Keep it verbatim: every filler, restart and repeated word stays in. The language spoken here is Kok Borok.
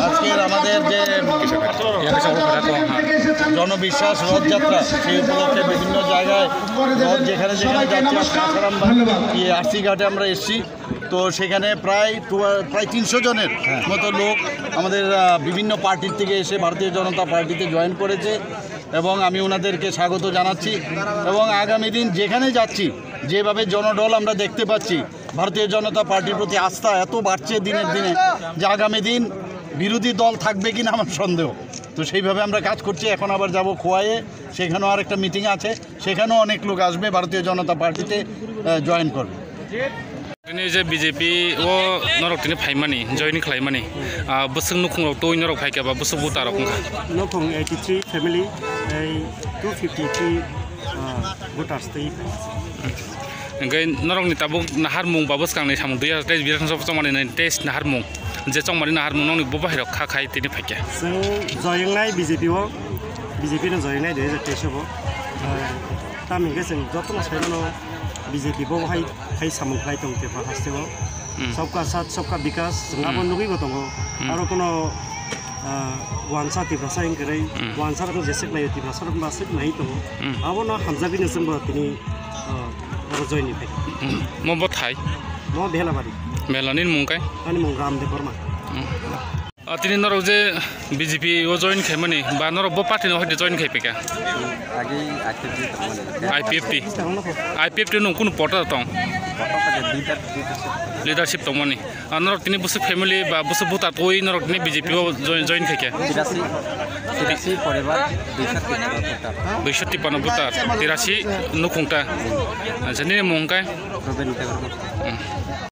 আজকের আমাদের যে জনবিশ্বাস রথযাত্রা, সেই উপলক্ষে বিভিন্ন জায়গায় রথ যেখানে যেখানে যাচ্ছে, আজকে আসারাম বা ইয়ে আরসি ঘাটে আমরা এসছি। তো সেখানে প্রায় টু-, প্রায় তিনশো জনের মতো লোক আমাদের, আহ, বিভিন্ন পার্টির থেকে এসে ভারতীয় জনতা পার্টিতে জয়েন করেছে এবং আমি ওনাদেরকে স্বাগত জানাচ্ছি। এবং আগামী দিন যেখানে যাচ্ছি, যেভাবে জনঢল আমরা দেখতে পাচ্ছি, ভারতীয় জনতা পার্টির প্রতি আস্থা এত বাড়ছে দিনের দিনে যে আগামী দিন বিরোধী দল থাকবে কিনা আমার সন্দেহ। তো সেইভাবে আমরা কাজ করছি। এখন আবার যাব খোয়াইয়ে, সেখানেও আর একটা মিটিং আছে, সেখানেও অনেক লোক আসবে ভারতীয় জনতা পার্টিতে, আহ, জয়েন করবে। Tini je B J P o norok tini phaimani, join khlaimani, ah, bwswk nukhungrok twi norok phaikha ba bwswk voter rok wngkha? Nukhung eighty three family, ei two fifty three, ah, voters twi. Hwnkhe norokni tabuk naharmung ba bwskangni samung twi ya tei Bidhan Sabha chongmani nai test naharmung, je chongmani naharmung nokni bo bahairok kha khai tini phaikha. Chwng joy wngnai B J P o, B J P no joy wngnai dui hajar teis o bo. Ah, tamni hwnkhe chwng jotono sai mano. B J P bo hai, hai samung khlai tong Tripura haste o. Hmm. Sabka saath, sabka bikas, chwng abo Hmm. nugwi bo tongo. Hmm. Aro kono, ah, wansa Tiprasa hwn kwrwi, Hmm. wansa rok jeswk naio, Tiprasa rok jeswk nai tongo. Hmm. Abono hamjagwi no chwng bo tini, ah, oro join ni phai. Hmm. Mo bo thai? Mo Bhelabari. Bhela nini mung kai? Ani mung Ram Debbarma. Hmm. Ah, tini norok je B J P o join khaimani, ba norok bo party no hoite join khai phaikha? Agi I P F T tongmani. I P F T. I P F T nung kunu pota tong? Pota khe leader, leadership. Leadership tongmani. Ah, norok tini bwswk family ba bwswk voter twi norok tini B J P o join, join khaikha? Tirasi, tirasi poribar, duisho tipano voter. Duisho tipano voter, tirasi nukhungta. Acha, nini mung kai? Ruben Debbarma. Hmm.